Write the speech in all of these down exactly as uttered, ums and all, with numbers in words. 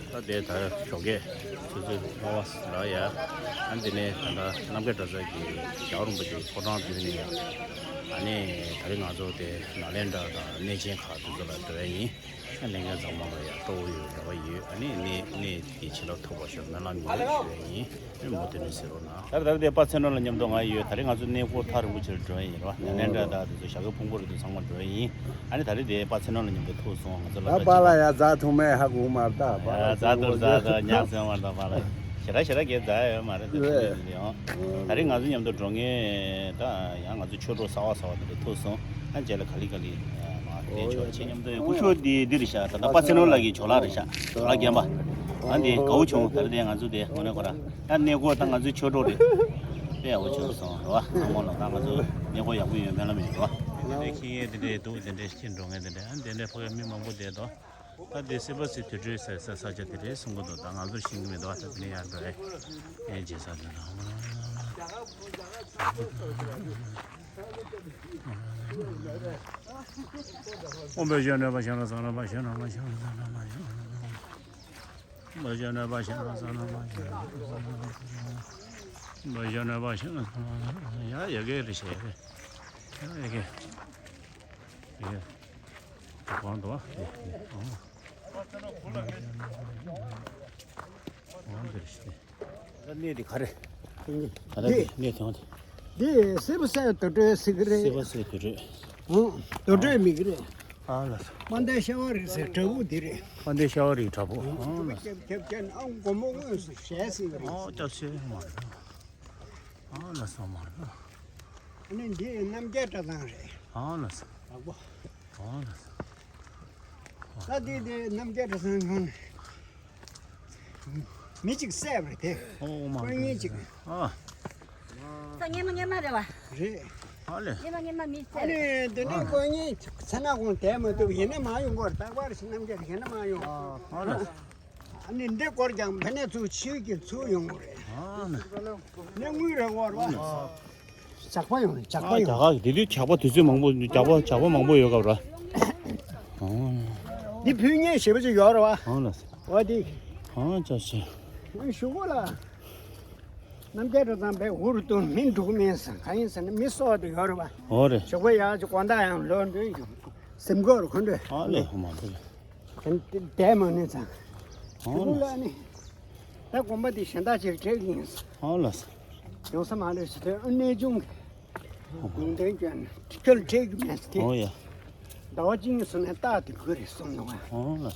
ད་དེ་ད་ཞོགས་ཀས་ཆུ་ཚོད་ལྔ་པ་ལ་ཡ། ཨ་འདི་ནས་ད་ལྟ་རྣམ་རྒྱལ་གྲྭ་ཚང་གི་རྒྱལ་བ་རིན་པོ་ཆེའི་ཕོ་བྲང་མདུན་ནས་ཡ། ཨ་ནི་ད་རེས་ང་ཚོ་དེ་ནཱ་ལེནྡྲ་དང་གནས་ཆེན་ཁག་དེ་ཚོ་ལ་འགྲོ་ཡ་ཡིན། ཨ་ལས་འགན་ཚང་མ་ལ་ཡ་སྤྲོ་བོ་ཡོད་རེ་བ་ཡོད། ཨ་ནི་གནས་གནས་དེ་བྱིན་རླབས་ཐོབ་པ་ཤོག་སྨོན་ལམ་ཡོད་ཞུ་ཡ་ཡིན། ཨ་ནི་མུ་མཐུད་ནས་གཟིགས་རོགས་གནང་། ད་ལྟ་དེ་དཔལ་ཚེ་རིང་ལགས་མཉམ་དུ་ང་ཡོད། ད་རེས་ང་ཚོ་གནས་སྐོར་ཐག་རིང་པོ་ཕྱིར་འགྲོ་ཡ་ཡིན་རེད་བ། ནཱ་ལེནྡྲ་དང་དེ་ཚོ་ཞྭ་སྒབ་ཕུང་པོ་རེད་དེ་ཚང་མ་འགྲོ་ཡ་ཡིན། ཨ་ནི་ད་རེས་དེ་དཔལ་ཚེ་རིང་ལགས་མཉམ་དུ་ཐུག་སོང་། ང་ཚོ་ད་ལ་པཱ་ལགས་ཡ་རྫ་ཐུང་མས་ཧ་གོ་མ་རེད་ད། པཱ་ཡ་ལགས་རྫ་ཐུང་རྫ་ཐུང་ཉག་ཟེར་མ་རེད་ད། པཱ་ལགས་ཞེ་དྲག་ཞེ་དྲག་གས་རྫ་ཡོད་མ་རེད་ད། ཡོད། ད་རེས་ང་ཚོ་མཉམ་དུ་འགྲོ་མཁན་ད་ཡང་ང་ཚོ་ཆོས་གྲོགས་གསར་བ་གསར་བ་དེ་འདྲ་ཐུག་སོང་། ཨ་རྗེས་ལ་ག་ལེ་ག་ལེ་མར་བསྡད་ཆོག་ཆེ་མཉམ་དུ་སྐུ་ཞབས་འདི་འདི་རེད་ཤག་ད་ལྟ་དཔལ་ཚེ་རིང་ལགས་ཀྱི་ཇོ་ལགས་རེད་ཤག་ཇོ་ལགས་རྒན་པ། ཨ་འདི་དགའ་བོ་བྱུང་། ད་རེས་དེ་ང་ཚོ་དེ་དངོས་གནས་ཁོ་རང་ད་གནས་སྐོར་ད་ང་ཚོའི་ཆོས་གྲོགས་རེད། དཔེ་ཡག་པོ་བྱུང་སོང་རེད་བ། ཚང་མ་ལ་ད་ང་ཚོ་གནས་སྐོར་ཡག་པོ་ཡོད་སྨོན་ལམ་ཡོད་རེད་བ། དེ་འདྲའི་ཁྱི་ངན་དེ་འདྲའི་འདུག་དེ་འདྲའི་ཁྱི་འགྲོ་ངན་དེ་འདྲའི་ཨ་དེ་འདྲའི་ཕ་གི་མི་མང་པོ་བསྡད་འདུག་ད་འདི་སེ་པ་སེ་དུར་ཁྲོད་ཟེར་ས་ས་ཆ་དེ་རེད་གསུང་གི་འདུག་ད་ང་ཚོ་ཤེས་ཀྱི་མི་འདུག་ད་དེ་ནས་ཡར་འགྲོ་ཨེ་ཨེ་རྗེས་ས་དེ་ལ། ཨོཾ་བེ་ཤ་ནོ་བ་ཤ་ན་ས་ན་བ་ཤ་ན་བ་ཤ་ན་ས་ན་བ་ཤ་ན། བ་ཤ་ན་བ་ཤ་ན་ས་ན་བ་ཤ་ན། བ་ཤ་ན་བ་ཤ་ན་ས་ན། ཡ་ཡ་གེ་རེ་ཤེ་རེ། ཡ་ཡ་གེ། ཡ། གང་དུ་བ། ཨོ། ཨོ་འདིར་ཤེ། ད་གནས་འདི་ག་རེ། ག་རེ་འདི་གནས་དེ་འོང་དེ། འདི་སེ་པ་སེ་དུར་ཁྲོད་ཟེར་གི་རེད། སེ་པ་སེ་དུར་ཁྲོད། ཨོ། དུར་ཁྲོད་མིན་གི་རེད། ཨ་ལ་ས། དཔལ་ལྡན་ཤ་བ་རི་ཟེར་བྲག་ཕུག་འདི་རེད། དཔལ་ལྡན་ཤ་བ་རི་བྲག་ཕུག་ཨ་ལ་ས། ཁྱབ་ཁྱབ་ཁྱབ་ཨ་མགོན་པོ་དངོས་སུ་ཞལ་གཟིགས་རེད། ཨོ་སྐྱབས་ཆེ་མ་རེད། ཨ་ལ་ས་མ་རེད། ཨ་ནི་འདི་རྣམ་རྒྱལ་གྲྭ་ཚང་རེད། ཨ་ལ་ས། ཨ་ལ་ས། ད་འདི་འདི་རྣམ་རྒྱལ་གྲྭ་ཚང་ཁང་ནས། མི་གཅིག་བསད་པ་རེད་དེ། ཨོ་མ། དཀོན་གཉེར་གཅིག་ཨ། ས་སྔོན་མ་སྔོན་མ་རེད་བ། རེད། ཨ་ལེ། སྔོན་མ་སྔོན་མ་མི་བསད། ཨ་ནི་འདི་ནས་དཀོན་གཉེར་ཚ་ན་ཁོང་བསྡད་མ་ཐུབ། ཡིན་ན་མ་ཡོང་གོ། རྟག་པར་ཞིག་རྣམ་རྒྱལ་ཡིན་ན་མ་ཡོང་། ཨ་ལེ། ཨ་ནི་འདི་སྐོར་ཀྱང་ཕ་ནས་ཚུར་ཆུ་གི་ཚུར་ཡོང་གོ་རེད། ཨ་ནི། ནས་དངུལ་རེད་གོ་རེད་བ། ཇག་པ་ཡོང་རེད། ཇག་པ་ཨ་ཡོང་། ཇག་དེ་དུས་ཇག་པ་དུས་ཚོད་མང་པོ་ཇག་པ་ཇག་པ་མང་པོ་ཡོད་སྐབས་ར། ཨ། འདི་ཕུལ་མཁན་ཞེ་པོ་ཅིག་ཡོད་རེད་བ། ཨ་ལ། འོ་དེ། ཨ་ཅག་ཅེ། ཞུ་གོ་ལ། རྣམ་རྒྱལ་གྲྭ་ཚང་པའི་འུ་རུ་དུ་མི་འགྲོ་མིན་ཟེར་ག་ཡིན་ཟེར་ན་མི་གསོ་བ་དུ་ཡོད་རེད་བ། འོ་རེད། ཞོགས་པ་ཡག་ཅིག་དགོང་དག་ཡང་ལོག་འགྲོ་ཡོང་། སེམས་ཁོག་རུ་ཁོ་འདྲ། ཨ་ལེ་ཧོ་མ་དེ། དེ་བསྡད་མ་ནུས་ཙང་། ཨ་ལེ། ཁོ་ལ་ནི། ད་དགོན་པ་དེ་གཞན་དག་ཅིག་སྤྲད་ཀྱི་ཡིན། ཨ་ལེ། ཡོང་ས་མ་རེད་ཟེར་དུས་གནས་ཆུང་གི། ལུང་བསྟན་བསྐྱོན་ནས་ཁྱོད་ལ་སྤྲད་ཀྱི་མེད་ཟེར་ཏེ། ཨོ་ཡ། ཟླ་བ་གཅིག་གཉིས་སོང་ནས་རྟགས་དེ་དགོས་རེད་གསུངས་ཡོང་བ། ཨ་ལེ།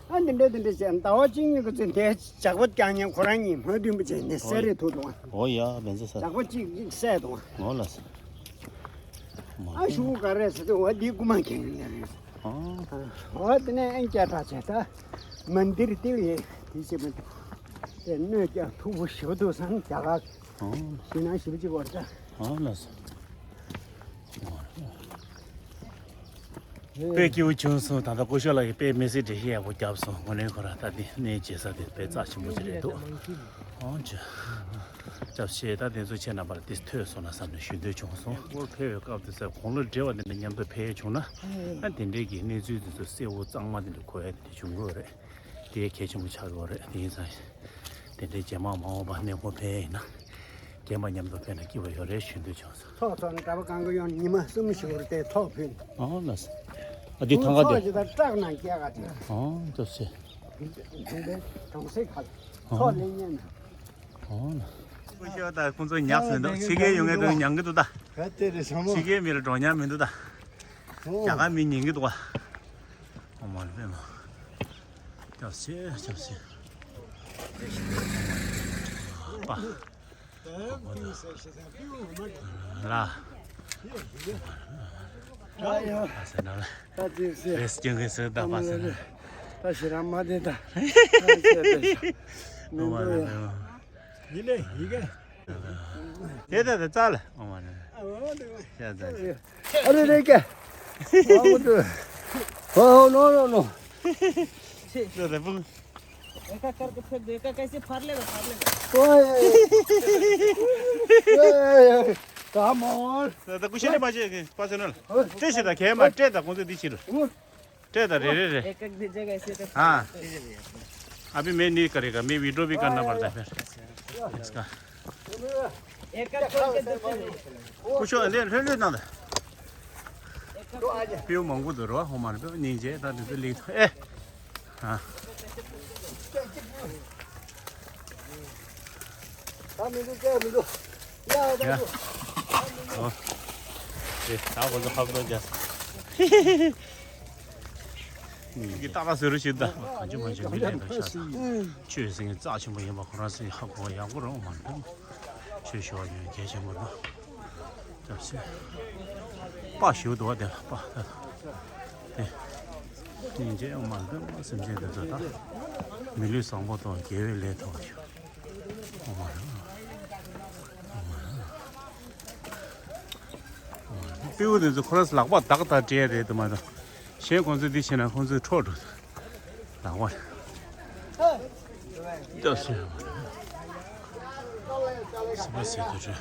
ཨ་འདི་འདྲ་འདི་འདྲ་བྱས་ཟླ་བ་གཅིག་གཉིས་ཀྱི་ཚེ་འདས་ཇག་པ་རྐྱང་ཉན་ཁོ་རང་གཉིས་མ་བདུན་པ་བྱས་ནས་བསད་རེད་ཐུག་འདུག་ཨོ་ཡ་བན་ཚེ་ས། ཇག་པ་གཅིག་གཅིག་བསད་འདུག་ཨོ་ལ་ས། ཨ་ཞུ་ག་རེད་ཟེར་དུས་འོ་འདི་རྐུ་མ་མཁན་ཡིན་ནི་རེད། ཨོ། འོ་དེ་ནས་ཨན་སྐད་གྲགས་བྱས་ད་མན་དིར་ཏིལ་ཡིན་དེ་བྱེད་མི་འདུག་དེ་གནོད་ཀྱང་མཐུ་བོ་ཞུ་འདུག་སང་རྒྱ་གར་ཨོ། ཞེད་སྣང་ཞེ་པོ་ཅིག་འོར་ད། ཨོ་ལ་ས། དཔེ་སྐྱིད་པོ་བྱུང་སོང་། ད་ལྟ་སྐུ་ཞབས་ལགས་ཀྱིས་དཔེ་མི་སྲིད་འགྲེལ་བཤད་ཡག་པོ་བརྒྱབ་སོང་། དངོས་གནས་ཁོ་རང་ད་འདི་གནས་མཇལ་ས་དེ་དཔེ་རྩ་ཆེན་པོ་ཅིག་རེད་འདུག་ཨང་ཅི། སྐྱབས་ཆེ་ད་དེ་ཚོ་ཁྱེད་རྣམ་པར་འདི་ཐོས་སོང་ན་བསམ་ནས་ཞུ་འདོད་བྱུང་སོང་། སྐོར་ཕེབས་པའི་སྐབས་དེ་ཚོ་དགུང་ལོ་བགྲེས་པ་དེ་འདྲ་མཉམ་དུ་ཕེབས་བྱུང་ན། ཨ་དེ་འདྲའི་གི་གནས་ཚུལ་དེ་ཚོ་གསལ་བོ་གཙང་མ་དེ་འདྲ་གོ་ཡ་དེ་འདྲ་བྱུང་གི་ཡོད་རེད། དེ་གལ་ཆེན་པོ་ཆགས་ཀྱི་ཡོད་རེད། དེ་ཡིན་ཙང་། དེ་འདྲའི་རྗེས་མ་མ་འོངས་པ་གནས་སྐོར་ཕེབས་ཡིན་ན། རྒན་པ་མཉམ་དུ་ཕེབས་ན་སྐྱིད་པ་ཡོད་རེད་ཞུ་འདོད་བྱུང་སོང་། ཚོགས་ཚོགས་ནས་གྲྭ་པ་གང་གི་ཡོང་ཉི་མ་གསུམ་བཞུགས་རེད་དེ་ཚོགས་ཕུལ། ཨོ་ལགས་སོ། ཨ་འདི་ཐང་ག་ཚོགས་དེ། ཅི་ལྟར་སྐྲག་ན་སྐྱེ་ག་དེ། ཨོ་ལགས་སོ། གྲོང་གསེབ་ཁག་ཚོགས་ལེན་ཉན་ན། ཨོ་ལགས། སྐུ་ཞབས་དང་ཁོང་ཚོ་ཉག་ཟིན་འདུག་ཕྱི་རྒྱལ་ཡོང་མཁན་དུ་ཉང་གི་འདུག་ད། ག་དེ་རེད་ཟ་མོ། ཕྱི་རྒྱལ་མི་ལ་འགྲོ་ཉག་མི་འདུག་ད། ཨོ། རྒྱ་གར་མི་ཉན་གི་འདུག་ག་ཨོ་མ་ལ་པེ་མ། སྐྱབས་ཆེ་སྐྱབས་ཆེ། པ། ལ། ད་ཡོ། ད་ཟེར་ན་ལ། ད་ཅིག་ཟེར། རེས་ཀྱང་གི་ཟེར་ད་པ་ཟེར་ན། ད་ཞེ་དྲག་མ་བདེ་ད། ད་ཟེར་ད་ཤ། མི་འདུག་ཡ། ཡི་ལེ་ཡི་གེ། དེ་ད་ད་ཙ་ལ་ཨོ་མ་ནི། ཤ་ཙ་ཤ། ཨ་རེ་རེ་ཀ། ཨོ་མ་དུ། ཨོ་ནོ་ནོ་ནོ། ད་ད་པུ། देखा करके फेंक दो, देखा कैसे फाड़ लेगा, फाड़ लेगा। ओए। ओए, ओए, ओए। Come on। ད་ད་ཀུ་ཤ་ལེ་མ་བྱེད་པ་སེ་ནོ། སྤྲད་ཤི་ད་གས་མ་སྤྲད་ད་ཁོང་ཚོ་འདི་ཕྱིར། रहता रे रे रे। एक एक जगह ऐसे तो हाँ। अभी मैं नहीं करेगा, मैं वीडियो भी करना पड़ता है फिर। इसका एक एक करके देते हैं। कुछ ले ले ले ना। प्यो मंगू दो रो हमारे पे नीचे ता दे ले। ए। हाँ। ཡ། ཨོ། དེ་ད་ཁོ་ཚོ་ཧབ་ལོ་རྒྱག་གི་ཏག་ཏག་ཟེར་རོ་ཞིག་ད། གང་ཅི་མང་ཅི་མི་ལེན་ད་ཤ་ཚ། ཆོས་ཟེར་མཁན་རྩ་ཆེན་པོ་ཡིན་པ་ཁོ་རང་ཚོས་ཧ་གོ་ཡག་པོ་རང་མ་འདུག་ཆོས་ཞུ་བ་ཡོད་གལ་ཆེན་པོ་འདུག་ཅབ་སེ། པ་ཞུ་འདུག་བ་དེ་ལ་པ་ད། དེ། སྙིང་རྗེ་ཡང་མ་འདུག་སེམས་ཅན་དེ་ཚོ་ད། མི་ལུས་བཟང་པོ་དང་དགེ་བའི་ལས་ཐོག་ཞུ། ཨོ་མ་རེད། ཨོ་མ་རེད། སྤྲེའུ་དེ་ཚོ་ཁོ་རང་ལག་པ་བདག་དང་སྤྲད་རེད་དུ་མ་དང་། གཞན་ཁོང་ཚོས་འདི་བྱས་ན་ཁོང་ཚོས་འཕྲོག་འགྲོ། ལག་པ། ལྟ་སོང་། སི་པ་སི་དུ་རེད།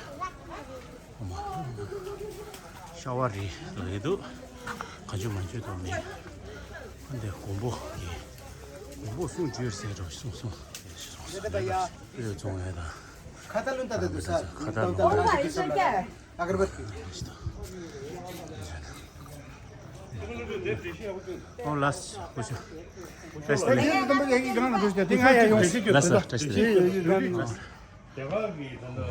ཨོ་མ། ཤ་བ་རི་ལ་ཡོད་འདུག་ག་ཅུ་མ་ཅུ་དང་མི། འདི་མགོན་པོ་གི། མགོན་པོ་གསུང་བརྗོད་ཟེར་འགྲོ་གསུང་གསུང་། སོང་སོང་། ཨོ་ཙོང་ཡ་དང་། ཁ་ཏ་ལུན་ཏ་དེ་དུ་ས། ཁ་ཏ་ལུན་ཏ། ཨ་གར་བར། ཨོ་ལ་སི་ཧུ་ཤུ། བཀྲ་ཤིས་བདེ་ལེགས། ལ་སི་བཀྲ་ཤིས་བདེ་ལེགས། དེ་ག་གི་ད་ལྟ་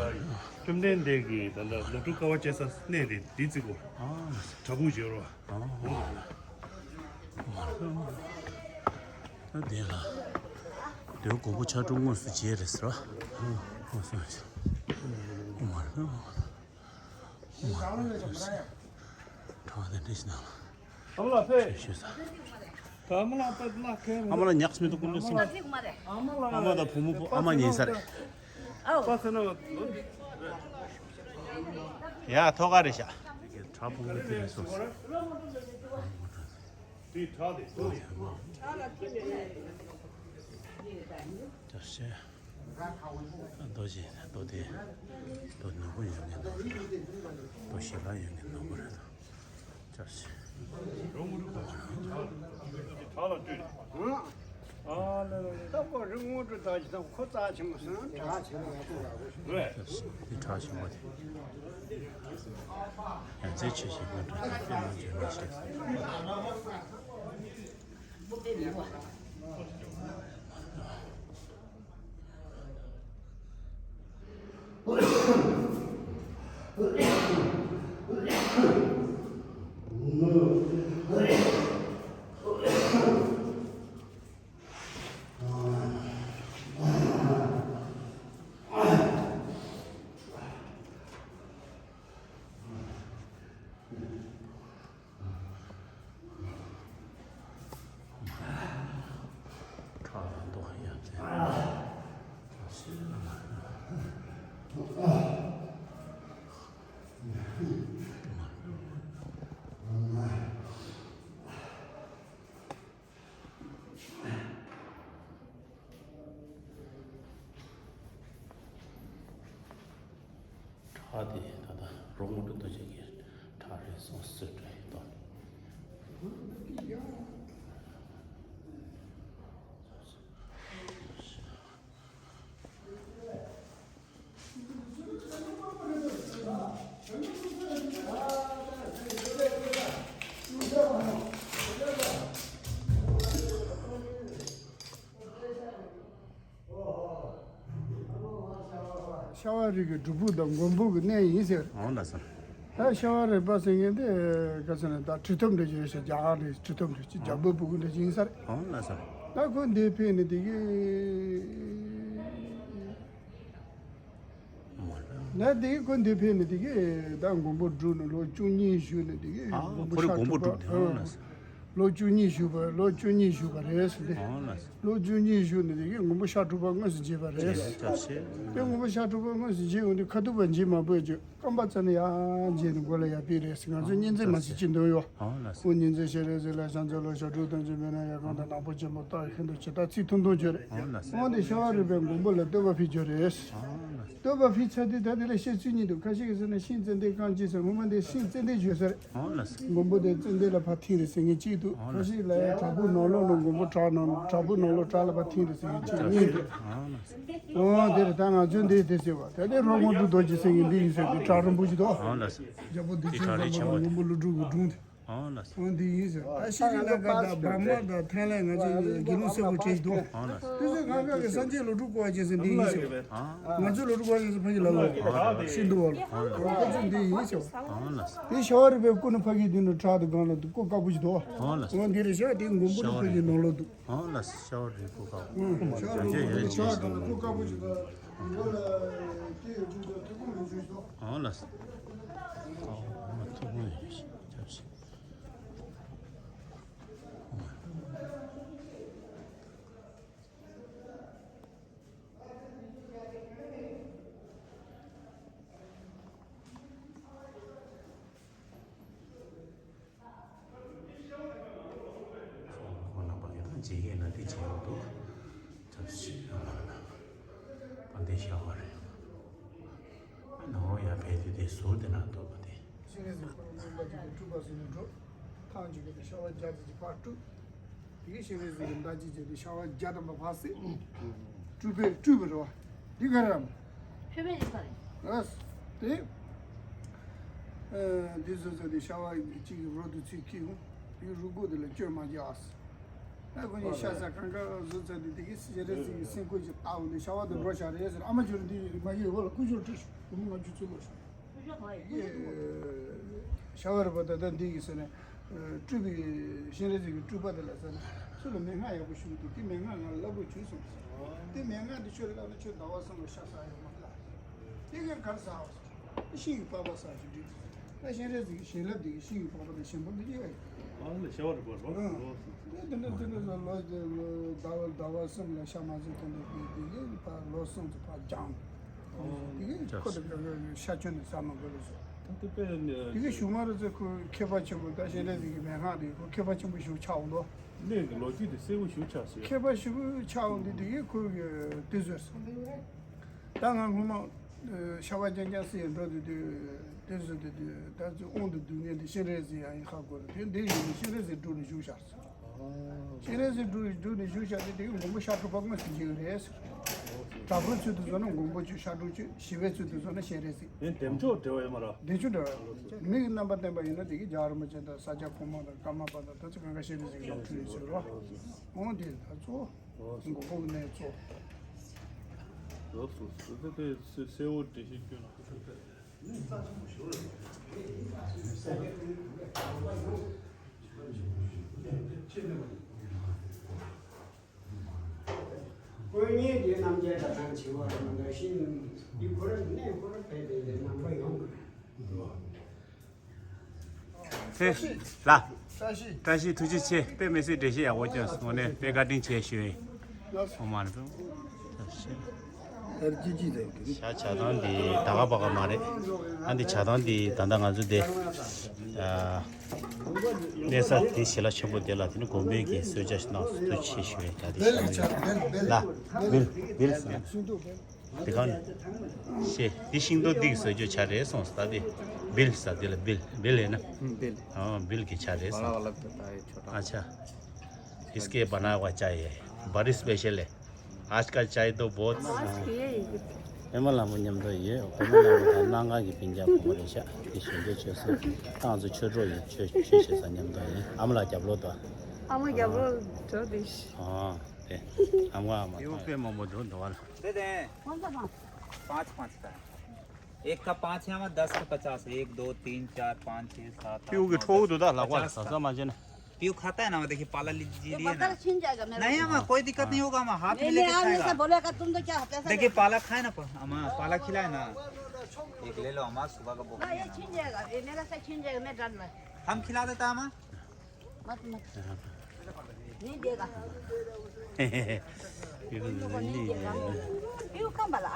བཅོམ་ལྡན་འདས་ཀྱི་ད་ལྟ་ནོར་འཁྲུལ་དཀའ་བ་སྤྱད་ས་གནས་དེ་འདི་བརྩི་གོ། བྲག་ཕུག་བརྗོད་རོགས། ད་དེ་ལ་དེ་མགོན་པོ་ཕྱག་དྲུག་དངོས་སུ་མཇལ་རེད་ཟེར་བ། ཨོ་སོང་ཞིག་ཨོ་མ་རེད། ཨོ་མ་རེད། གྲྭ་བ་དེ་འདྲ་ཞིག་ན། ཨ་མ་ལགས་ཕེབས། ཞུས་ས། ཨ་མ་ལགས་ཕེབས་ལགས་ཁེལ། ཨ་མ་ལགས་ཉག་མི་འདུག་ཀུན་ལེ་སོང་། ཨ་མ་ལགས། ཨ་མ་དང་བུ་མོ་བུ་ཨ་མ་ཉལ་ས་རེད། ཨོ། པ་ཚེ་ན། ཡ་ཐོག་ཁ་རེད་ཤག་གྲྭ་བུ་མོ་དེ་རེད་སོང་ས། དེ་གྲྭ་དེ་ཐོག་དེ། ཅག་ཤེ། རྡོ་ཞིག་རྡོ་དེ། རྡོ་ནོར་བུ་ཡོད་ངེས་ནོར་བུ་རེད། རྡོ་ཞལ་ལག་ཡོད་ངེས་ནོར་བུ་རེད། ཅག་ཤེ། ད་ཁོ་རི་སྔོན་དུ་ད་ཅི་དང་ཁོ་རྩ་ཆེན་པོ་སོང་གྲགས་ཆེན་པོ་ཡག་པོ་རེད། དེ་གྲགས་ཆེན་པོ་དེ། ཡ་མཚན་ཆེ་ཞིག་སྔོན་དུ་དེ་དཔེ་མ་བྱས་མ་བྱས། བྲག་དེ་ད་ལྟ་རོང་མོ་གྲུ་རྡོ་རྗེ་གི་བྲག་རེད་སོང་སུ་འདྲ་ཡིན་དོ། ཤ་བ་རི་གི་སྒྲུབ་ཕུག་དང་མགོན་ཕུག་གི་གནས་ཡིན་ཟེར། འོང་ལ་སོང་། ད་ཤ་བ་རི་པ་ཟེར་མཁན་དེ་ག་ཚོད་ནས་ད་ཁྲི་ཐོམ་འདྲ་ཅིག་རེད་ཤག་རྒྱ་གར་རི་ཁྲི་ཐོམ་རེད་ཅིག་རྒྱ་བོད་ཕྲུ་གུ་འདྲ་ཅིག་ཡིན་ས་རེད། འོང་ལ་སོང་། ད་ཁོ་འདི་ཕེབས་ནས་དེ་གི་ད་དེ་ཁོ་འདི་ཕེབས་ནས་དེ་གི་ད་མགོན་པོ་སྒྲུབ་ནས་ལོ་བཅུ་གཉིས་བཞུགས་ནས་དེ་གི་ཨ་མགོན་པོ་ཁོ་རེ་ཤ་མགོན་པོ་སྒྲུབ་པ་སྒྲུབ་ནས་ཨ། ལོ་བཅུ་གཉིས་བཞུགས་པ་ལོ་བཅུ་གཉིས་བཞུགས་པ་རེད་ཟེར་ཏེ། ཨོ་ལགས་སོ། ལོ་བཅུ་གཉིས་བཞུགས་ནས་དེ་གི་མགོན་པོ་ཤ་དྲུག་པ་དངོས་སུ་མཇལ་བ་རེད་ཟེར། ཅག་ཤེས། དེ་མགོན་པོ་ཤ་དྲུག་པ་དངོས་སུ་མཇལ་ཡོང་དུས་ཁ་ཐུག་པ་མཇལ་མ་དགོས་ཀྱི་རྐང་པ་བཙལ་ནས་ཡར་མཇལ་ནས་མགོ་ལ་ཡར་ཕུད་རེད་ཟེར། ང་ཚོས་གཉིས་འཛིན་མ་བྱེད་ཀྱི་འདུག་ཡོ། ཨོ་ལགས་སོ། ཁོང་གཉིས་འཛིན་བྱེད་རེད་ཟེར་ལ་ཤང་ཚ་ལོ་ཤ་དྲུག་དང་གཅིག་མེད་ན་ཡ་གང་དང་ནག་པོ་ཆེན་པོ་རྟགས་ཤིན་ཏུ་ཇི་ལྟར་ཚིག་ཐུང་ཐུང་བརྗོད་རེད། ཨོ་ལགས་སོ། འོན་ཏེ་ཤ་བ་རི་པའི་མགོན་པོ་ལ་བསྟོད་པ་ཕུལ་རྒྱུ་རེད། ཨོ་ལགས་སོ། བསྟོད་པ་ཕུལ་ཚར་དུས་ད་དེ་ལ་བཤད་ཚུལ་གཉིས་འདུག་ཁ་ཤས་ཀྱིས་ཟེར་ན་ཤིང་ཙན་དན་རྐང་རྗེས་ཟེར། ངོ་མ་འདི་ཤིང་ཙན་དན་བརྗོད་ས་རེད། ཨོ་ལགས་སོ། མགོན་པོ་དེ་ཙན་དན་ལ་ཕར་ཐིམ་རེད་ཟེར་མཁན་གཅིག་འདུག་ཁ་ཤས་ལ་ཡང་བྲག་ཕུག་ནང་ལོགས་ནང་མགོན་པོ་བྲག་ནང་བྲག་ཕུག་ནང་ལོགས་བྲག་ལ་ཕར་ཐིམ་རེད་ཟེར་མཁན་གཅིག་གཉིས་འདུག་ཨོ་དེ་རེད། ད་ང་ཚོས་འདི་དེ་ཟེར་བ་ད་ལྟའི་ལྷོ་ཁོང་ཀྲུག་རྡོ་རྗེ་ཟེར་མཁན་འདི་ཡིན་ཟེར་དུས་བྲག་རིན་པོ་ཆེ་འདུག་ཨོ་ལགས་སོ། རྒྱལ་པོ་བདེ་ཆེན་བཟང་པོ་མགོན་པོ་ཀླུ་སྒྲུབ་ཀྱི་སྒྲུང་དེ། ཨོ་ལགས་སོ། ཨོ་འདི་ཡིན་ཟེར། ཨ་ཤི་རི་ལང་ཀ་དང་འབར་མ་དང་ཐའི་ལན་ང་ཚོས་དགེ་སློང་གསལ་པོ་བྲིས་འདུག་ཨོ་ལགས་སོ། དེ་ཚོས་ང་ག་གི་སངས་རྒྱས་ལོ་དྲུག་བསྐོར་བ་བྱས་ཟེར་འདི་ཡིན་ཟེར། ཨ་ང་ཚོས་ལོ་དྲུག་བསྐོར་བ་བྱས་ཟེར་ཕ་གི་ལ་ལོ་ཤི་འདུག་བ་ལ་ཁོ་ཚོས་འདི་ཡིན་ཟེར། ཨོ་ལགས་སོ། དེ་ཤ་བ་རི་པའི་སྐུ་ནི་ཕ་གི་དུས་ནས་བྲག་དང་སྒང་ལ་སྐུ་དཀར་པོ་ཞིག་འདུག་ཨོ་ལགས་སོ། ཨོ་འདི་རེད་ཤག་དེ་མགོན་པོ་ནི་ཕ་གི་ནང་ལོགས་འདུག་ཨོ་ལགས་སོ། ཤ་བ་རི་སྐུ་དཀར་པོ། ཨོ་ཤ་བ་རི་སྐུ་དཀར་པོ་ཞིག་འདུག་མགོན་པོ་ལ་སྐྱེ་ཡོད་ཅུང་ཚོ་ཐུགས་དགོངས་ལ་འཇུག་ཤོག་ཨོ་ལགས་སོ། ཨོ་ཐུགས་དགོངས་ཡོད་ཤག་ཁོང་རྣམ་པ་གིས་ད་བྱེད་མཁན་ལ་དེ་བྱེད་འོ་འདུག་ཐབས་ཤེས་ཡོད་མ་རེད། ད་འདི་ཤ་བ་རེད། ནོ་ཡ་ཕེ་དེ་དེ་ཟུར་དེ་ན་འདུག་པ་དེ། ཤེས་རིག་གཟིགས་པ་རྣམ་པ་གཅིག་གིས་སྤྲུལ་པ་ཟེར་ནས་འགྲོ། ཐང་གཅིག་གིས་ཤ་བ་བརྒྱ་ཙམ་གྱིས་ཕར་སྤྲུལ། དེ་གའི་ཤེས་རིག་གཟིགས་ཀྱི་མདའ་གཅིག་བྱས་ཏེ་ཤ་བ་བརྒྱ་ཐམ་པ་ཕར་བསད། སྤྲུལ་པས་སྤྲུལ་པ་རེད་བ། འདི་ག་རེ་རམ། ཆོས་པའི་རིག་པ་རེད། ཨ་དེ། ཨ་འདི་བཟོ་ཚོ་དེ་ཤ་བ་གཅིག་གི་རོ་དུ་ཚུད་ཁྱི་ཡོང་། དེའི་རུ་སྒོ་དེ་ལ་སྐྱོན་མ་རྒྱག་ཨ། ཨ་ཁོ་གཉིས་ཤ་ཟ་གང་ག་བཟོ་ཚོ་དེ་དེ་གའི་ཤེས་རིག་གཟིགས་ཀྱི་སེམས་ཁོ་གཅིག་ལྟ་འོང་དེ་ཤ་བ་དེ་འགྲོ་བཞག་རེད་ཟེར། ཨ་མ་ཁྱོད་རང་འདི་ཡོད་རེད་མ་ཡོད་འོ་ལ་ཀུ་ཤོར་སྤྲད་ཤོག་སྒོར་མོ་ལྔ་བཅུ་བཙུགས་ལོག་ཤོག་ཤ་བ་རི་པ་ད་ལྟ་འདི་གི་ཟེར་ནས། སྤྲུལ་པའི་ཤེས་རིག་གཟིགས་ཀྱི་སྤྲུལ་པ་དེ་ལ་ཟེར་ན། ཁྱོད་ལ་མན་ངག་ཡག་པོ་ཞུ་གི་འདུག་དེ་མན་ངག་ང་ལ་བསླབ་རོགས་བྱོས་གསུངས་སོང་། དེ་མན་ངག་དེ་ཁྱོད་ལ་བསླབ་ན་ཁྱོད་ཟླ་བ་གསུམ་ལ་ཤ་ཟ་ཡོང་མ་ལ། དེ་གས་གར་ཟ་བ་སོང་། ཤིང་གི་པགས་པ་ཟ་ཞིག་འདྲི། ད་ཤེས་རིག་གཟིགས་ཀྱི་བྱིན་རླབས་དེ་གི་ཤིང་གི་པགས་པ་དང་ཞིམ་པོ་འདི་ཡོད། ཨ་ལ་ཤ་བ་རི་པ་ལོ་ལོ་སོང་། དེ་དེ་འདྲ་དེ་འདྲ་ཟ་ལོ་ཟླ་བ་ཟླ་བ་གསུམ་ལ་ཤ་མ་ཟོས་དེ་འདྲ་དེ་དེ་གས་ཕར་ལོ་གསུམ་ཙམ་ཕར་སྦྱངས། དེ་གས་ཁོ་དེ་ག་ག་ཤ་ཁྱོན་ནས་ཟ་མ་དགོས་ལ་ཟེར། ད་དེ་དཔེ་ནས་དེ་གས་གཞུག་མ་རུ་ཚེ་ཁོ་མཁས་པ་ཆེན་པོ་ད་ཤེས་རིག་གཟིགས་ཀྱི་མན་ངག་དེ་ཁོ་མཁས་པ་ཆེན་པོ་ཞིག་ཆགས་འོང་དོ། གནས་ཀྱི་ལོ་རྒྱུས་དེ་གསལ་པོ་ཞིག་ཆགས་ཟེར། མཁས་པ་ཞིག་ཆགས་འོང་དུས་དེ་གས་ཁོ་གི་དེ་བཟོས་སོང་། ད་ང་སྔོན་མ་ཤ་བ་རྐྱང་རྐྱང་ཟེར་འགྲོ་དུས་དུས་དེ་བཟོས་དུས་དུས་ད་ཚོད་དབང་དུ་སྡུག་བསྔལ་དེ་ཤེས་རིག་གཟིགས་ཡང་ཡིན་ཧ་གོ་རེད། དེ་འདི་ཡིན་ནི་ཤེས་རིག་གཟིགས་སྒྲུག་ནས་བཞུགས་ཤག་ཤེས་རིག་གཟིགས་སྒྲུག་སྒྲུག་ནས་བཞུགས་ཤག་དེ་དེ་གས་མགོན་པོ་ཤ་དྲུག་པ་དངོས་སུ་མཇལ་གི་རེད་ཟེར། དྲག་པོའི་ཚུལ་དུ་བཟོ་ན་མགོན་པོ་ཁྱོད་ཤ་དྲུག་ཁྱོད། ཞི་བའི་ཚུལ་དུ་བཟོ་ན་ཤེས་རིག་གཟིགས། ཡང་བདེ་མཆོག་འབྲེལ་བ་ཡོད་མ་རེད། བདེ་མཆོག་འབྲེལ་བ་ཡོད། མི་གི་རྣམ་པ་བསྟན་པ་ཡིན་ན་དེ་གི་རྒྱལ་བ་རིན་པོ་ཆེ་དང་ས་སྐྱ་གོང་མ་དང་ཀརྨ་པ་དང་ད་ཚོ་གང་ག་ཤེས་རིག་གཟིགས་ལ་ཐུག་ཡོད་ཟེར་རོ། འོང་དེ་ད་ཚོ། མགོན་པོ་གནས་གཙོ། ལགས་སོ། དེ་དེ་གསལ་པོ་འགྲེལ་བཤད་སྐྱོན་ལ། དཀོན་གཉེར་གྱི་རྣམ་རྒྱལ་དང་ནང་བྱེད་པ་རྣམ་དག་ཤིང་འདི་ཁོ་ར་གནས་ཁོ་ར་བས་དེ་རྣམ་པ་ཡོང་གི། ཧེ། ལ། བཀྲ་ཤིས། བཀྲ་ཤིས་ཐུགས་རྗེ་ཆེ། དཔེ་མི་སྲིད་འགྲེལ་བཤད་ཡག་པོ་བསྐྱོན་སོང་ནས་དཔེ་བཀའ་དྲིན་ཆེ་ཞུ་ཡིན། ཨོ་མ་རེད་དོ། ཤ་བྱ་སྟངས་འདི་ད་ག་པ་ག་མ་རེད། ཨ་འདི་བྱ་སྟངས་འདི་ད་ལྟ་ང་ཚོ་དེ་གནས་ས་དེ་ཞལ་ལག་ཆེན་པོ་དེ་ལ་དེ་ནི་དགོན་པའི་གི་གསོལ་ཇ་ཞིག་གནང་སོང་། ཐུགས་རྗེ་ཆེ་ཞུ་ཡིན། ད་དེ་ཤ་བྱ་ལ་བིལ་བིལ་ཟེར་ན། དེ་གང་ནས། ཤེས། འདི་ཤིང་ཏོག་འདི་གི་བཟོ་བཅོས་བྱ་རེད་སོང་ཟེར། ད་འདི་བིལ་ཟེར། འདི་ལ་བིལ་བིལ་ཡིན་ན། ཨ་བིལ། ཨོ་བིལ་གྱི་བྱ་རེད་སོང་། ཨ་ཆ། इसके बनाया हुआ चाय है। बड़ी स्पेशल है। आजकल चाय तो बहुत। ཨེ་མ་ལགས་མོ་མཉམ་དུ་ཡོད། ཨེ་མ་ལགས་མོ་དང་གནམ་གང་གི་སྤུན་ཀྱག་བུ་མོ་རེད་ཤག་དེ་ཞིང་འབྲོག་ཆོས་སོང་། ཏང་ཙུ་ཆོས་གྲོགས་ཡིན། ཆོས་ཆོས་བྱེད་ས་མཉམ་དུ་ཡིན། ཨ་མ་ལགས་རྒྱབ་ལོག་ཏུ། ཨ་མ་རྒྱབ་ལོག་འགྲོ་དེ། ཨོ་དེ། ཨ་མ་ཨ་མ་དང་། དེ་དེ། पाँच पाँच का है। एक का पाँच है, हमारा दस का पचास है। एक, दो, तीन, चार, पाँच, छः, सात, आठ, नौ, दस। पचास का। पीयू खाता है ना, वो देखिए, पाला लीजिए, ये लिए ना। पत्थर छीन जाएगा मेरा। नहीं, अम्मा, कोई दिक्कत नहीं होगा, अम्मा, हाथ में लेके खाएगा। बोलेगा, तुम तो क्या पैसा देखिए, पाला खाए ना, अम्मा, पाला खिलाए ना। एक ले लो, अम्मा, सुबह का भूख नहीं है ना। छीन जाएगा, ये मेरा से छीन जाएगा, मैं डर रहा। हम खिला देता, अम्मा। मत, मत। नहीं देगा। पीयू कहाँ वाला? पीयू कहाँ वाला?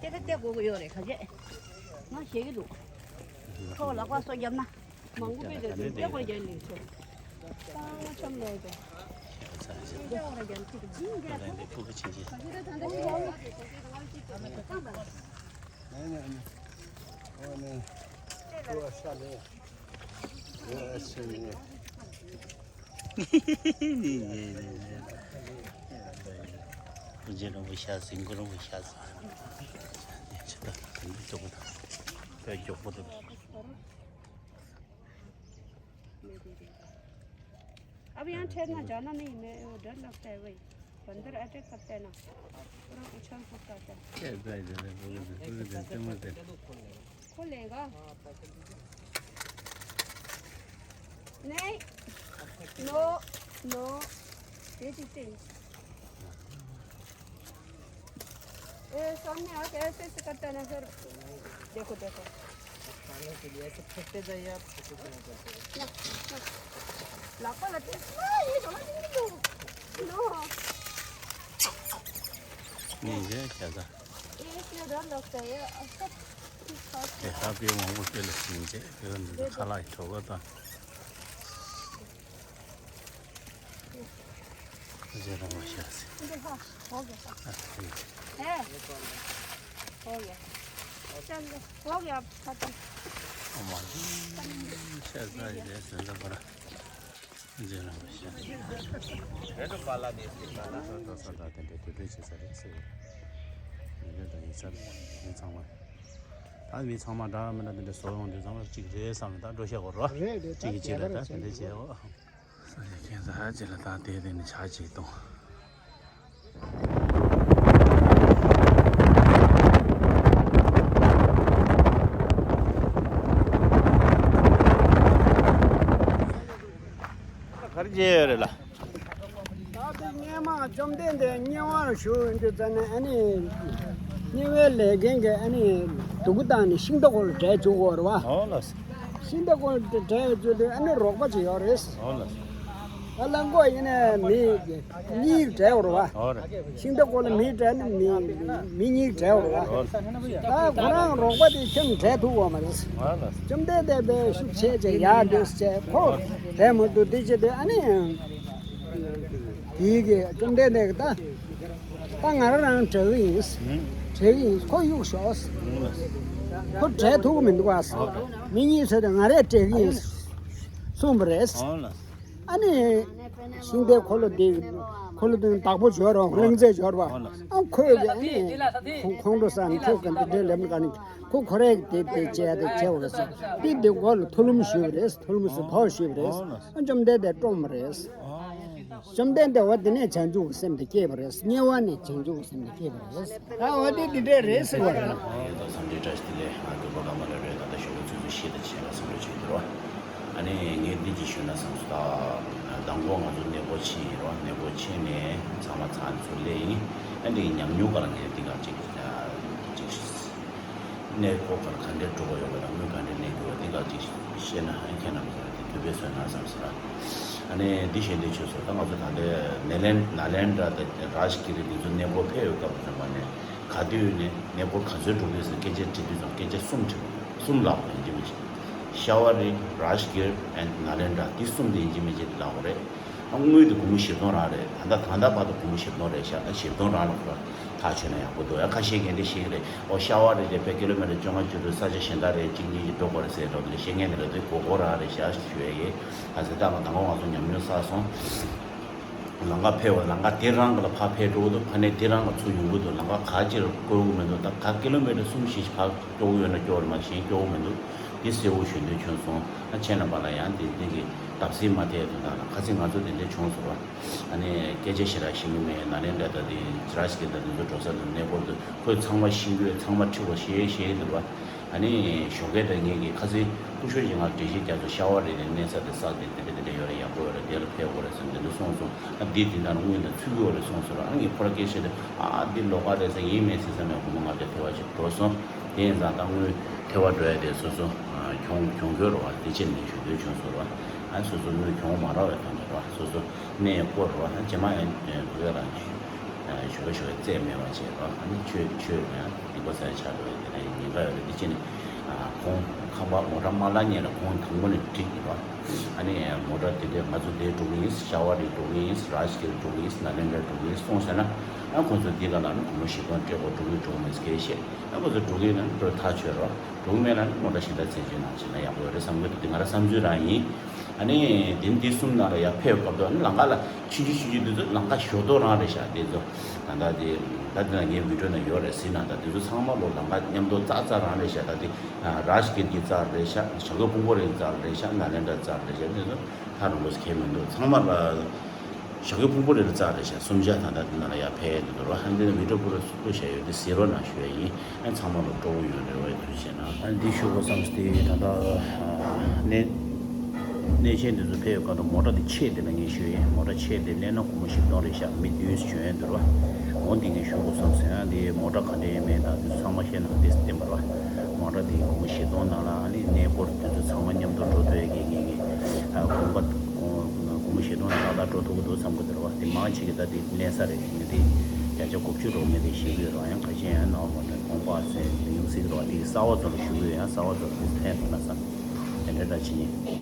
तेरे ते को यो रे खजे। ना शेगी दो। तो लगा सो जब ना। मंगू पे दे दे, ते को जल्दी छो। तावा चम ले दे। རྗེ་རིན་པོ་ཤ་ཟིན་གུ་རིན་པོ་ཤ་ཟིན། ཆུ་དང་དེ་འདྲ་ལྕོག་པོ་དང་། དཔེ་མགྱོགས་པོ་དང་། अब यहाँ ठहरना जाना नहीं, मैं, वो डर लगता है वही, बंदर अटैक करता है ना, पूरा उछल कूद करता है। खोलेगा? नहीं, नो, नो, ये जीते। ए, सामने आके ऐसे ऐसे करता है ना सर। देखो, देखो। खाने के लिए ऐसे फेंकते जाइए आप, फोकस नहीं करते। ना, ना। लापा लगते हैं। आ, ये दोनों दिन भी दो। नो। ཉིན་རེ་བྱ་ས། ये क्या डर लगता है? ये अच्छा, ठीक ठाक। དེ་ལྟ་བུའི་མང་པོ་སྤེལ་ལ་ཕྱིན་རྗེས་དེ་འདི་ཁ་ལག་གྲོ་ག་དང་། རྗེ་རིན་པོ་ཤ་ཟིན། हाँ, हो गया। ཨ་ཐུག་ཡིན། है। हो गया। चल, हो गया, खत्म। ཨ་མ་ཤ་ཟ་ཡི་རེད་ཟེར་ད་པར། རྗེ་རིན་པོ་ཤ་ཟིན། ད་ད་ད་དེ་འདྲའི་དུས་སྟོན་བྱེད་ས་རེད་ཟེར། ཡིན་ད་ཡིན་ས་རེད། མི་ཚང་མ། ད་མི་ཚང་མ་འདྲ་མི་འདྲ་དེ་འདྲ་བཟོ་ཡོང་དུས་ཚང་མ་གཅིག་རེད་བསམ་ནས་ད་འགྲོ་ཤག་གོ་རོ། རེད་རེད། གཅིག་གིས་གཅིག་ལ་ད་དེ་འདྲ་བྱས་འོ། ས་ཆ་ཁྱད་མཚར་ཅིག་ལ་ད་དེ་དེ་ནས་ཆ་གཅིག་གཏོང་། ག་རེ་བྱས་ཡོད་རེད་ལ། ད་དེ་སྔས་མ་བཅོམ་ལྡན་འདས་དམྱལ་བར་བཞུགས་ཡོད་དུས་ཙ་ནས་ཨ་ནི། དམྱལ་བའི་ལས་མཁན་གྱི་ཨ་ནི་སྡུག་པོ་བཏང་ནས་ཤིང་རྟ་སྐོར་ལ་བྲེལ་བཅུག་གོ་རེད་བ། ཨོ་ལགས་སོ། ཤིང་རྟ་སྐོར་ལ་བྲེལ་བཅུག་དུས་ཨ་ནི་རོགས་པ་ཅིག་ཡོད་རེད། ཨོ་ལགས་སོ། ཨ་ལ་མགོ་ཡིན་ནས་མི་གཉིས་བྲེལ་བ་རེད་བ། ཨོ་རེད། ཤིང་རྟ་སྐོར་ལ་མི་བྲེལ་ནས་མི་མི་གཉིས་བྲེལ་བ་རེད་བ། ཨོ་རེད། ད་ཁོ་རང་རོགས་པ་དེ་ཁྱོན་བྲེལ་ཐུབ་པ་མ་རེད། ཨོ་ལགས་སོ། བཅོམ་ལྡན་འདས་པའི་ཤུགས་ཆེ་ཆེ་ཡག་འདུག་ཟེར་ཁོ་བྲེལ་མ་ཐུབ་དེ་བྱེད་དུས་ཨ་ནི། དེའི་གི་བཅོམ་ལྡན་འདས་ཀྱིས་ད། ད་ང་རང་རང་བྲེལ་གི་ཡིན། བྲེལ་གི་ཡིན། ཁོ་གཡུག་ཞོག་ཁོ་བྲེལ་ཐུབ་ཀྱི་མི་འདུག་ཨ། མི་གཉིས་ཟེར་དུས་ང་རས་བྲེལ་གི་ཡིན། གསུངས་པ་རེད། ཨ་ནི། ཤིང་རྟའི་འཁོར་ལོ་འདི། འཁོར་ལོ་འདི་བདག་པོ་འབྱོར་རོ་གླིང་རྩེ་འབྱོར་བ། ཨ་ཁོས་གི་ཨ་ནི། ཁོང་ཁོང་ཁྲོ་ཟ་ནས་ཁོས་ག་འདི་འདྲའི་ལེམ་ག་ནི། ཁོ་ཁོ་རས་དེ་དེ་བྱས་དེ་བྱས་པ་རེད་ཟེར། དེ་དེ་མགོ་ལ་ཐུ་ལུམ་ཞུས་པ་རེད། ཐུ་ལུམ་ཟེར་བོགས་ཞུས་པ་རེད། ཨ་བཅོམ་ལྡན་འདས་བཀྲོངས་པ་རེད། བཅོམ་ལྡན་འདས་འོ་དེ་ནས་བྱང་ཆུབ་ཀྱི་སེམས་དེ་སྐྱེས་པ་རེད། དམྱལ་བ་ནས་བྱང་ཆུབ་ཀྱི་སེམས་དེ་སྐྱེས་པ་རེད། ད་འོ་དེ་དེ་འདྲས་རེད་ཟེར་བ་རེད། ཡོད་ཚང་འདྲེ་བཀྲ་ཤིས་བདེ་ལེགས། ང་རྒྱལ་པོ་ཀརྨ་ལོ་རེད། ད་ལྟ་ཞོགས་པ་ཆུ་ཚོད་བཞི་དང་ཕྱེད་ལ་བསམ་བློ་བྱེད་ཀྱི་རོ། ཨ་ནི་ངས་འདི་ཅིག་ཞུས་ན་བསམ་སོང་། ད་མདང་དགོང་ང་ཚོ་གནས་སྐོར་ཕྱིན་ཡིན་རོ། གནས་སྐོར་ཕྱིན་ནས་ཚང་མ་ཚར་ནས་ཚུར་སླེབས་ཡིན། ཨ་འདི་ཉམས་མྱོང་ག་ལ་ངས་འདི་ག་ཅིག་ཅིག་གནས་སྐོར་ག་ལ་ག་འདྲས་འགྲོ་གི་ཡོད་པ་དང་དངུལ་ག་འདྲས་གནས་དགོས་པ་འདི་ག་ཅིག་བཤད་ན་ཨ་ཁྱེད་རྣམ་པ་ཚོ་ལ་འདི་དུས་པས་བཟོས་ན་བསམ་སོང་། ཨ་ནི་འདི་བཤད་འདི་བྱོས་སོང་། ད་ང་ཚོ་ད་ལྟའི་ནཱ་ལེན་ནཱ་ལེནྡྲ་དང་རཱཇ་གི་རི་འདི་ཚོ་གནས་སྐོར་ཕེབས་ཡོད་སྐབས་ཙམ་པ་ནས་ག་དུས་ནས་གནས་སྐོར་ག་ཚོད་འགྲོ་དགོས་ཟེར་སྐད་ཆ་དྲི་དུས་ཙམ་སྐད་ཆ་གསུམ་དྲི་གསུམ་ལབ་དགོས་ཡིན་གཅིག་མིན་གཅིག་ཤ་བ་རི། རཱཇ་གིར་ཨེན་ནཱ་ལེནྡྲ་འདི་གསུམ་དེ་ཡིན་གཅིག་མིན་གཅིག་ལབ་དགོས་རེད། ཨ་དངུལ་དེ་སྒོར་མོ་བཞི་སྟོང་རང་རེད། ད་ལྟ་ད་ལྟ་བར་དུ་སྒོར་མོ་བཞི་སྟོང་རེད་ཤག་ད་བཞི་སྟོང་རང་ལ་ཁོ་ཐག་ཆོད་ན་ཡག་པོ་འདུག་ཡ། ཁ་ཤས་ཀྱིས་འདི་བཤད་ཀྱི་རེད། ཨོ་ཤ་བ་རི་དེ་ཕ་ཀི་ལོ་མི་ཊར་བཅོ་ལྔ་བཅུ་དྲུག་ས་ཆ་གཞན་དག་རེད། གཅིག་གཉིས་ཀྱིས་འགྲོ་དགོས་རེད་ཟེར་འགྲོ་དེ་བཤད་མཁན་དེ་རེད། དེ་སྒོར་སྒོར་རང་རེད་ཤག་ཞུ་ཡ་ཡིན། ཨ་ཟེར་ད་ང་དང་པོ་ང་ཚོ་ཉམས་མྱོང་བསགས་སོང་། ལམ་ཁ་ཕེབས་པ་ལམ་ཁ་དེ་རང་གི་ལ་ཕར་ཕེབས་འགྲོ་གི་འདུག་ཕ་ནས་དེ་རང་གི་ཚུར་ཡོང་གི་འདུག་ལམ་ཁ་ག་ཅིར་བཀོལ་གི་མི་འདུག་ད་ག་ཀི་ལོ་མི་ཊར་གསུམ་བཞི་ཕར་སྐྱོ་བོ་ཡོད་ན་སྐྱོ་བོ་རེད་མ་གཞན་སྐྱོ་བོ་མི་འདུག་འདི་གསལ་བོ་ཞུ་འདོད་བྱུང་སོང་། ཨ་ཁྱེད་རྣམ་པ་ལ་ཡང་དེ་འདི་གི་བརྡབ་གསིག་མ་ཐེབས་དོན་དག་ལ་ཁ་སང་ང་ཚོ་དེ་འདྲས་བྱུང་སོང་བ། ཨ་ནི་སྐད་ཆ་ཞེ་དྲག་བཤད་ཀྱི་མེད། ནཱ་ལེནྡྲ་དང་དེ་རཱཇ་གིར་དང་དེ་ཚོ་འགྲོ་ས་དང་གནས་སྐོར་དུ་ཁོས་ཚང་མ་ཤེས་ཀྱི་ཡོད། ཚང་མ་འཁྲིད་པ་ཤེས་ཤེས་འདུག་བ། ཨ་ནི་ཞོགས་ཀས་དང་ངེད་ཀྱི་ཁ་སང་སྐུ་ཞབས་ཀྱིས་ང་འགྲེལ་བཤད་རྒྱག་ཚོ་ཤ་བ་རི་དེ་གནས་ས་དེ་ས་དེ་དེ་འདྲས་དེ་འདྲས་ཡོད་རེད། ཡག་པོ་ཡོད་རེད། དེ་ལ་ཕེབས་དགོས་རེད་ཟེར་དེ་འདྲས་གསུངས་སོང་། ཨ་འདི་དེ་འདྲ་དངུལ་དང་ཚུད་ཀྱི་ཡོད་རེད་གསུངས་སོང་ར། ཨ་ངས་ཁོ་ར་སྐད་བཤད་དུས་ཨ་འདི་ལོགས་ཀ་རེད་ཟེར། ཡིན་མིན་ཟེར་ས་མེད། སྒོར་མོ་ལྔ་བརྒྱ་ཐེ་བ་ཞིག་འགྲོ་སོང་། དེ་ཡིན་ཙང་ད་དངུལ་ཐེ་བ་འགྲོ་ཡ་དེ་སོ་སོ་གྱོང་གྱོང་གྱོང་རེད་བ། དེ་ཕྱིར་ནས་ཞུ་འདོད་བྱུང་སོང་ར། ཨ་སོ་སོ་དངུལ་གྱོང་མ་རག་པའི་དོན་དུ་ར། སོ་སོ་གནས་སྐོར་ར། རྗེས་མ་ཡང་བུ་ཡ་ལ་ཞོ་ཞོ་རྩེས་མེད་པ་བྱས་ར། ཨ་ནི་ཆོས་ཆོས་ཡང་སྡིག་པ་ཚ་ཆགས་འགྲོ་ཡ་དེ་ལ་ཉེན་ཁ་ཡོད་རེད། དེ་ཕྱིར་ནས་ ཁོང་ཁང་པ་མོ་ཊ་མ་ལ་ཉེ་ལ་ཁོང་དང་པོ་ནས་བསྒྲིགས་ཡོད་ར། ཨ་ནི་མོ་ཊ་དེ་འདྲས་ང་ཚོ་དེ་འགྲོ་གི་ཡིན། ཤ་ཝ་རི་འགྲོ་གི་ཡིན། རཱཇ་གིར་འགྲོ་གི་ཡིན། ནཱ་ལེནྡྲ་འགྲོ་གི་ཡིན་སོང་ཟེར་ན། ཨ་ཁོང་ཚོ་འདི་ག་ལ་ནི་སྒོར་མོ་བཞི་སྟོང་སྤྲད་དགོས། འགྲོ་གི་འགྲོ་མེད་སྐད་བཤད། ཨ་ཁོང་ཚོ་འགྲོ་གི་ཡིན་ན་འགྲོ་ཐག་ཆོད་ར། འགྲོ་གི་མེད་ན་ནི་མོ་ཊ་གཞན་དག་བཙན་བྱོལ་ནང་བྱས་ན་ཡག་པོ་ཡོད་རེད་བསམ་གི་འདུག་འདི་ང་རང་བསམ་ཚུལ་རང་ཡིན། ཨ་ནི་དེ་འདི་གསུམ་ནང་ལ་ཡར་ཕེབས་སྐབས་དུ་ཨ་ནི་ལམ་ཁ་ལ་ཆུང་ཆུང་ཆུང་ཆུང་འདི་ཚོ་ལམ་ཁ་ཞོ་ཏོག་རང་རེད་ཤག་འདི་ཚོ་ད་ལྟ་དེ་ད་དེ་ན་ངའི་བི་ཌིའོ་ནང་ཡོད་རེད། གཟིགས་ན་ད་འདི་ཚོ་ཚང་མ་ལོ་ལམ་ཁ་མཉམ་དུ་ཙག་ཙག་རང་རེད་ཤག་ད་དེ་རཱཇ་གིར་གྱི་ཙག་རེད་ཤག་ཞྭ་གོས་ཕུང་པོ་རི་ཙག་རེད་ཤག་ནཱ་ལེནྡྲ་ཙག་རེད་ཤག་འདི་ཚོ་ཐག་རིང་པོ་ཞིག་ཁེལ་མི་འདུག་ཚང་མ་ལ་ཞྭ་གོས་ཕུང་པོ་རི་ཙག་རེད་ཤག་གསུམ་ཆ་ད་ལྟ་འདི་ན་ལ་ཡར་ཕེབས་འདི་འདུག་ར། ཧན་དེ་ན་བི་ཌིའོ་པུ་ར་སུ་ཞིག་ཡོད་དེ་གཟིགས་རོགས་གནང་ཞུ་ཡ་ཡིན། ཨ་ཚང་མ་ལ་སྤྲོ་བོ་ཡོད་རེ་བ་ཡོད་དུ་བྱས་ན། ཨ་འདི་ཞུ་དགོས་བསམ་སྟེ་ད་ལྟ་གནས་གནས་ཆེན་འདི་ཚོ་ཕེབས་ཡོད་སྐབས་དུ་མོ་ཊ་འདི་ཆེད་དེ་ལ་ངས་ཞུ་ཡིན། མོ་ཊ་ཆེད་དེ་གླས་ན་སྒོར་མོ་བཞི་སྟོང་རེད་ཤག་མི་བདུན་བྱོན་ཡོད་འདུག་ར། འོ་འདི་ངས་ཞུ་དགོས་བསམ་སོང་། ཨ་འདི་མོ་ཊ་ག་འདྲ་ཡིན་མིན་དང་འདི་ཚོ་ཚང་མ་བཤད་ན་འདི་བསྟན་པ་ར། མོ་ཊ་འདི་སྒོར་མོ་བཞི་སྟོང་ནང་ལ་ཨ་ནི་གནས་སྐོར་འདི་ཚོ་ཚང་མ་མཉམ་དུ་འགྲོ་ཐུབ་ཡ་གི་ངེས་ངེས་ཨ་གོམ་པ་སྒོར་མོ་བཞི་སྟོང་ནང་ཏག་ཏག་འགྲོ་ཐུབ་ཀྱི་འདུག་བསམ་གི་འདུག་ར་བ། དེ་མང་ཆེ་གི་ད་དེ་གནས་ས་རེད། ངས་དེ་བརྒྱ་ཆ་དགུ་བཅུ་རོགས་ངས་དེ་ཤེས་ཀྱི་ཡོད་ར། ཡང་ཁ་ཤས་ཡང་ནང་མ་འདྲ་གོམ་པ་ཟེར་ཡོང་སྲིད་ར་བ། དེ་གསར་བ་ཚོ་ལ་ཞུ་གི་ཡོད། ཡང་གསར་བ་ཚོ་ལ་དེ་ཐད་འགྲོ་ན་བསམ་དེ་འདྲ་འདྲ་བྱེད་ཉེན།